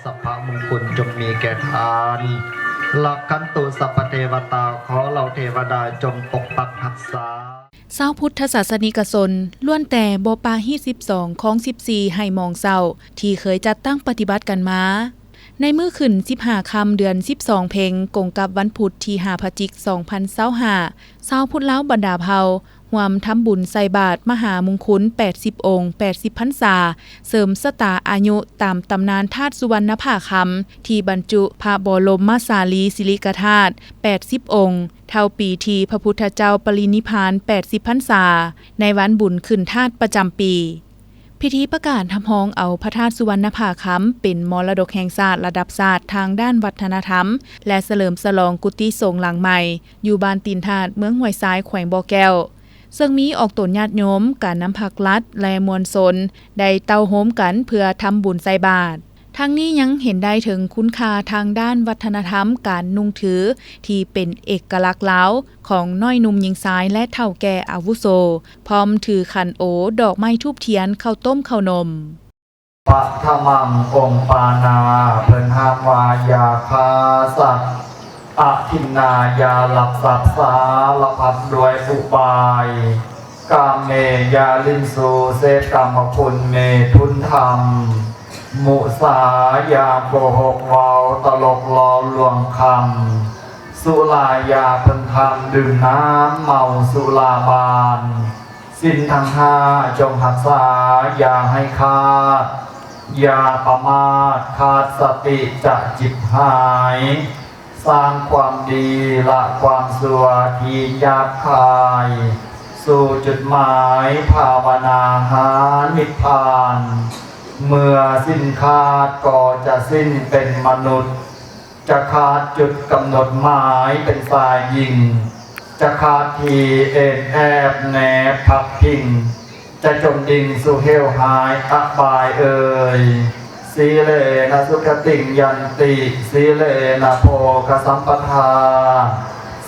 ສັບພະມຸງຄຸນຈົ່ງມີແກ່ທ່ານ ລັກຂັນຕຸສັບພະເທວະຕາ ຂໍເຫຼົ່າເທວະດາຈົ່ງປົກປັກຮັກສາ. ຊາວພຸດທະສາສະນິກະຊົນລ້ວນແຕ່ບໍ່ປະຮີດສິບສອງ ຄອງສິບສີ່ ໃຫ້ໝອງເສົ້າ ທີ່ເຄີຍຈັດຕັ້ງປະຕິບັດກັນມາ. ໃນມື້ຂຶ້ນສິບຫ້າຄ່ຳ ເດືອນສິບສອງເພັງ ກົງກັບວັນພຸດທີຫ້າ ພະຈິກ ສອງພັນຊາວຫ້າ ຊາວພຸດລາວບັນດາເຜົ່າ ຮ່ວມທຳບຸນໃສ່ບາດມະຫາມຸງຄຸນ ແປດສິບອົງ ແປດສິບພັນສາ ເສີມຊະຕາອາຍຸຕາມຕຳນານທາດສຸວັນນະຜາຄຳ ທີ່ບັນຈຸພະບໍລົມມະສາລີສິລິກະທາດ ແປດສິບອົງ ເທົ່າປີທີ່ພະພຸດທະເຈົ້າປະລິນິບພານ ແປດສິບພັນສາ ໃນວັນບຸນຂຶ້ນທາດປະຈຳປີ. ພິທີປະກາດຮັບຮອງເອົາພະທາດສຸວັນນະຜາຄຳ ເປັນມໍລະດົກແຫ່ງຊາດລະດັບຊາດທາງດ້ານວັດທະນະທຳ ແລະ ສະເຫຼີມສະຫຼອງກຸຕິສົງຫຼັງໃໝ່ ຢູ່ບ້ານຕີນທາດ ເມືອງຫ້ວຍຊາຍ ແຂວງບໍ່ແກ້ວ, ເຊິ່ງມີອອກຕົນຍາດໂຍມ, ການນຳພັກລັດ ແລະ ມວນຊົນ ໄດ້ເຕົ້າໂຮມກັນເພື່ອທຳບຸນໃສ່ບາດ. ທັງນີ້ຍັງເຫັນໄດ້ເຖິງຄຸນຄ່າທາງດ້ານວັດທະນະທຳການນຸ່ງຖື ທີ່ເປັນເອກະລັກລາວຂອງນ້ອຍໜຸ່ມຍິງຊາຍ ແລະ ເຖົ້າແກ່ອາວຸໂສ, ພ້ອມຖືຂັນໂອ, ດອກໄມ້ທູບທຽນ, ເຂົ້າຕົ້ມເຂົ້າໜົມ. ປະທະມັງ ອົງປານາ ເພິ່ນຫ້າມວ່າຢ່າຂ້າສັດ, ອະທິນນາ ຢ່າລັກຊັບ, ສາລະພັດດ້ວຍອຸບາຍ, ກາເມ ຢ່າຫຼິ້ນຊູ່, ເສບກາມະຄຸນ ເມຖຸນທຳ, ມຸສາ ຢ່າໂກຫົກເວົ້າຕະຫຼົກຫຼໍ່ລວງຄຳ, ສຸລາ ຢ່າເພິ່ງທຳ ດື່ມນ້ຳເມົາສຸລາບານ, ສິນທັງຫ້າຈົ່ງຮັກສາຢ່າໃຫ້ຂາດ, ຢ່າປະໝາດຂາດສະຕິຈະຈິບຫາຍ, ສ້າງຄວາມດີ ລະຄວາມຊົ່ວທີ່ຫຍາບຄາຍ, ສູ່ຈຸດໝາຍພາວະນາຫານິບພານ. ເມື່ອສິນຂາດກໍຈະສິ້ນເປັນມະນຸດ, ຈະຂາດຈຸດກຳນົດໝາຍເປັນຊາຍຍິງ, ຈະຂາດທີ່ເອນແອບແນບພັກພິງ, ຈະຈົມດິ້ງສູ່ເຫວຫາຍອະບາຍເອີຍ. ສີເລນະສຸຂະຕິງຍັນຕິ, ສີເລນະໂພຄະສຳປະທາ,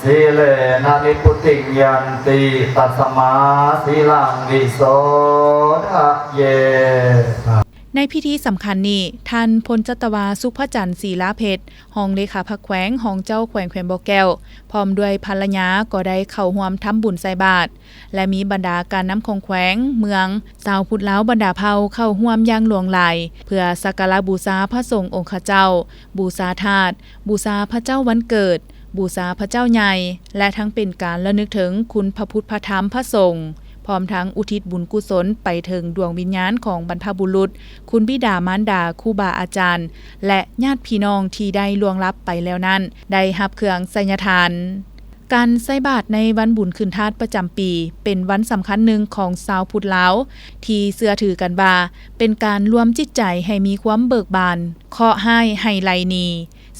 ສີເລນະນິບພຸຕິງຍັນຕິ, ຕັດສະມາສີລັງວິໂສທະເຍ. ໃນພິທີສຳຄັນນີ້, ທ່ານພົນຈັດຕະວາ ສຸພະຈັນ ສີລາເພັດ, ຮອງເລຂາພັກແຂວງ, ຮອງເຈົ້າແຂວງແຂວງບໍ່ແກ້ວ, ພ້ອມດ້ວຍພັນລະຍາ ກໍໄດ້ເຂົ້າຮ່ວມທຳບຸນໃສ່ບາດ ແລະ ມີບັນດາການນຳຂອງແຂວງ, ເມືອງ, ຊາວພຸດລາວບັນດາເຜົ່າເຂົ້າຮ່ວມຢ່າງຫຼວງຫຼາຍ ເພື່ອສັກກາລະບູຊາພະສົງອົງຄະເຈົ້າ, ບູຊາທາດ, ບູຊາພະເຈົ້າວັນເກີດ, ບູຊາພະເຈົ້າໃຫຍ່ ແລະ ທັງເປັນການລະນຶກເຖິງຄຸນພະພຸດພະທຳພະສົງ, ພ້ອມທັງອຸທິດບຸນກຸສົນໄປເຖິງດວງວິນຍານຂອງບັນພະບຸລຸດ, ຄຸນບິດາມານດາ, ຄູບາອາຈານ ແລະ ຍາດພີ່ນ້ອງທີ່ໄດ້ລ່ວງລັບໄປແລ້ວນັ້ນ ໄດ້ຮັບເຄື່ອງໄຊຍະທານ. ການໃສ່ບາດໃນວັນບຸນຂຶ້ນທາດປະຈຳປີ ເປັນວັນສຳຄັນໜຶ່ງຂອງຊາວພຸດລາວ ທີ່ເຊື່ອຖືກັນວ່າ ເປັນການລວມຈິດໃຈໃຫ້ມີຄວາມເບີກບານ, ເຄາະຮ້າຍໃຫ້ໄຫຼໜີ,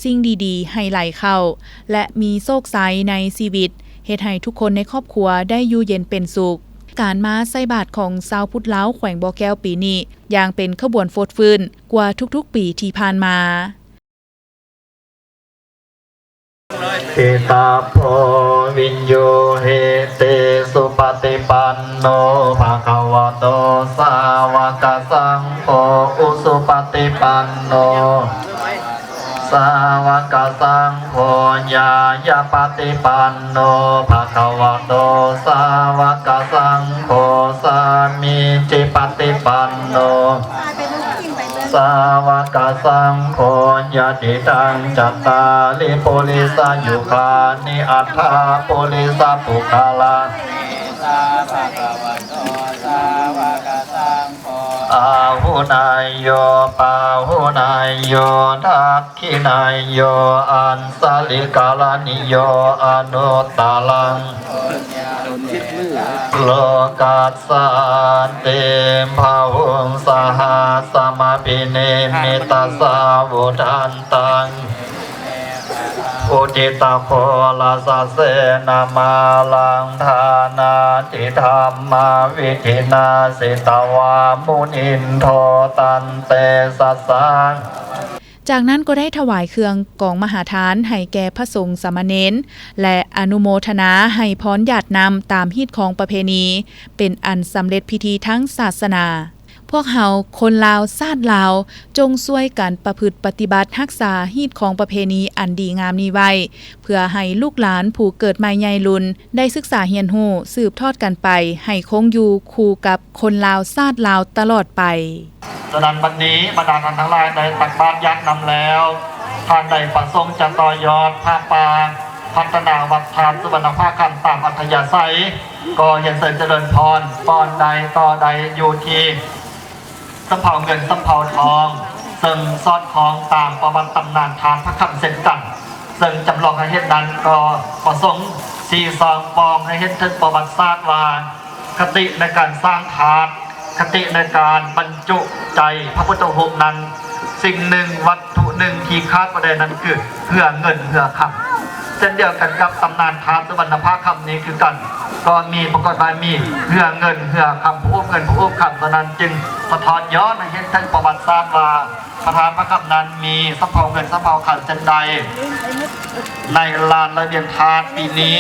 ສິ່ງດີໆໃຫ້ໄຫຼເຂົ້າ ແລະ ມີໂຊກໄຊໃນຊີວິດ, ເຮັດໃຫ້ທຸກຄົນໃນຄອບຄົວໄດ້ຢູ່ເຢັນເປັນສຸກ. ການມາໃສ່ບາດຂອງຊາວພຸດລາວແຂວງບໍ່ແກ້ວປີນີ້ ຢ່າງເປັນຂະບວນຟົດຟື້ນກວ່າທຸກໆປີທີ່ຜ່ານມາ. ຕິຕາໂພ ວິນຍູຫິ ຕິສຸປະຕິປັນໂນ ພະຄະວະໂຕ ສາວະກະສັງໂຄ ອຸສຸປະຕິປັນໂນ ສາວະກະສັງໂຄ ຍາຍະປະຕິປັນໂນ ພະຄະວະໂຕ ສາວະກະສັງໂຄ ສາມີຈິປະຕິປັນໂນ ສາວະກະສັງໂຄ ຍະຕິຕັງ ຈັດຕາລິ ປຸລິສະຍຸຄານິ ອັດຖະ ປຸລິສະປຸກຄະລາ ອາຫຸນາຍໂຍ ປາຫຸນາຍໂຍ ທັກ ຂິນາຍໂຍ ອັນສະລິກະລະນິໂຍ ອະນຸດຕະລັງ ໂລກັດສາຕິ ພະຫຸງສະຫັດສະມະພິນິມມິຕະສາວຸດທັນຕັງ ອຸທິດຕະໂຄລະສະເສນະມາລັງ ທານາທິທຳມະວິທິນາ ສິຕະວາມຸນິນໂທ ຕັນເຕຊະສາ ຈາກນັ້ນກໍໄດ້ຖວາຍເຄື່ອງກອງມະຫາທານໃຫ້ແກ່ພະສົງສາມະເນນ ແລະ ອະນຸໂມທະນາໃຫ້ພອນຢາດນ້ຳຕາມຮີດຄອງປະເພນີ ເປັນອັນສຳເລັດພິທີທາງສາສະໜາ. ພວກເຮົາຄົນລາວຊາດລາວ ຈົ່ງຊ່ວຍກັນປະພຶດປະຕິບັດຮັກສາຮີດຄອງປະເພນີອັນດີງາມນີ້ໄວ້ ເພື່ອໃຫ້ລູກຫຼານຜູ້ເກີດໃໝ່ໃຫຍ່ລຸ້ນ ໄດ້ສຶກສາຮຽນຮູ້ສືບທອດກັນໄປ ໃຫ້ຄົງຢູ່ຄູ່ກັບຄົນລາວຊາດລາວຕະຫຼອດໄປ. ສະນັ້ນບັດນີ້ບັນດາທ່ານທັງຫຼາຍໄດ້ຕັກບາດຢາດນ້ຳແລ້ວ ທ່ານໃດປະສົງຈະຕໍ່ຍອດຜ້າປ່າ ພັດທະນາວັດທາດສຸວັນນະພາຄຳຕາມອັດທະຍາໄສ ກໍຮຽນເຊີນຈະເລີນພອນ ບ່ອນໃດຕໍ່ໃດຢູ່ທີ່ ສຳເພົາເງິນສຳເພົາທອງ ເຊິ່ງສອດຄ່ອງຕາມປະຫວັດຕຳນານທາດພະຄຳເຊັ່ນກັນ ເຊິ່ງຈຳລອງໃຫ້ເຫັນນັ້ນກໍປະສົງຊີ້ສ່ອງປ່ອງໃຫ້ເຫັນເຖິງປະຫວັດສາດວ່າ ຄະຕິໃນການສ້າງທາດ ຄະຕິໃນການບັນຈຸໃຈພະພຸດທະຮູບນັ້ນ ສິ່ງໜຶ່ງວັດຖຸໜຶ່ງທີ່ຂາດບໍ່ໄດ້ນັ້ນຄືເຫື່ອເງິນເຫື່ອຄຳ. ເຊັ່ນດຽວກັນກັບຕຳນານທາດສຸວັນນະພາຄຳນີ້ຄືກັນ ກໍມີປາກົດວ່າມີເຫື່ອເງິນເຫື່ອຄຳ ຜູ້ອຸບເງິນຜູ້ອຸບຄຳ ເທົ່ານັ້ນຈຶ່ງສະທ້ອນຍ້ອນໃຫ້ເຫັນເຖິງປະຫວັດສາດວ່າ ພະທາດພະຄຳນັ້ນມີສຳເພົາເງິນສຳເພົາຄຳເຊັ່ນໃດ. ໃນລານລະວຽງທາດປີນີ້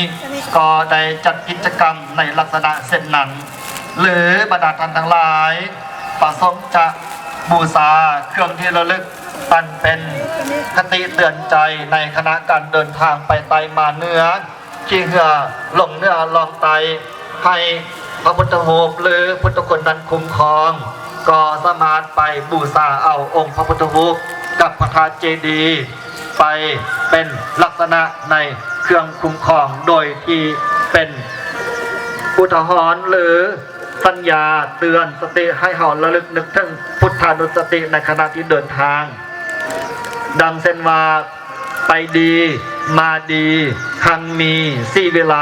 ກໍໄດ້ຈັດກິດຈະກຳໃນລັກສະນະເຊັ່ນນັ້ນ ຫຼື ບັນດາທ່ານທັງຫຼາຍປະສົງຈະບູຊາເຄື່ອງທີ່ລະລຶກ ອັນເປັນຄະຕິເຕືອນໃຈໃນຂະນະການເດີນທາງໄປໃຕ້ມາເໜືອ ຂີ່ເຮືອລົງເໜືອລ່ອງໃຕ້ ໃຫ້ພະພຸດທະຮູບ ຫຼື ພຸດທະຄຸນນັ້ນຄຸ້ມຄອງ ກໍສາມາດໄປບູຊາເອົາອົງພະພຸດທະຮູບກັບພະທາດເຈດີ ໄປເປັນລັກສະນະໃນເຄື່ອງຄຸ້ມຄອງ ໂດຍທີ່ເປັນອຸທາຫອນ ຫຼື ສັນຍາເຕືອນສະຕິໃຫ້ເຮົາລະລຶກນຶກເຖິງພຸດທານຸສະຕິໃນຂະນະທີ່ເດີນທາງ. ດັ່ງເຊັ່ນວ່າ ໄປດີ ມາດີ ຮັ່ງມີ ສີວິໄລ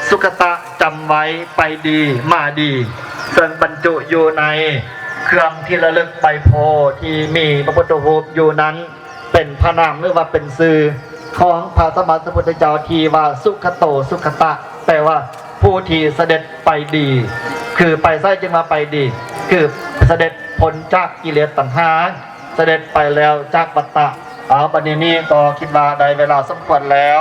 ສຸຂະຕະ ຈຳໄວ້ ໄປດີ ມາດີ ເຊິ່ງບັນຈຸຢູ່ໃນເຄື່ອງທີ່ລະລຶກໃບໂພທີ່ມີພະພຸດທະຮູບຢູ່ນັ້ນ ເປັນພະນາມ ຫຼືວ່າເປັນຊື່ຂອງພະສຳມາສຳພຸດທະເຈົ້າທີ່ວ່າ ສຸຂະໂຕ ສຸຂະຕະ ແປວ່າຜູ້ທີ່ສະເດັດໄປດີ. ຄືໄປໃສຈຶ່ງວ່າໄປດີ? ຄືສະເດັດພົ້ນຈາກກິເລດຕັນຫາ ສະເດັດໄປແລ້ວຈາກວັດຕະ. ເອົາ ບັດນີ້ນີ້ກໍຄິດວ່າໄດ້ເວລາສົມຄວນແລ້ວ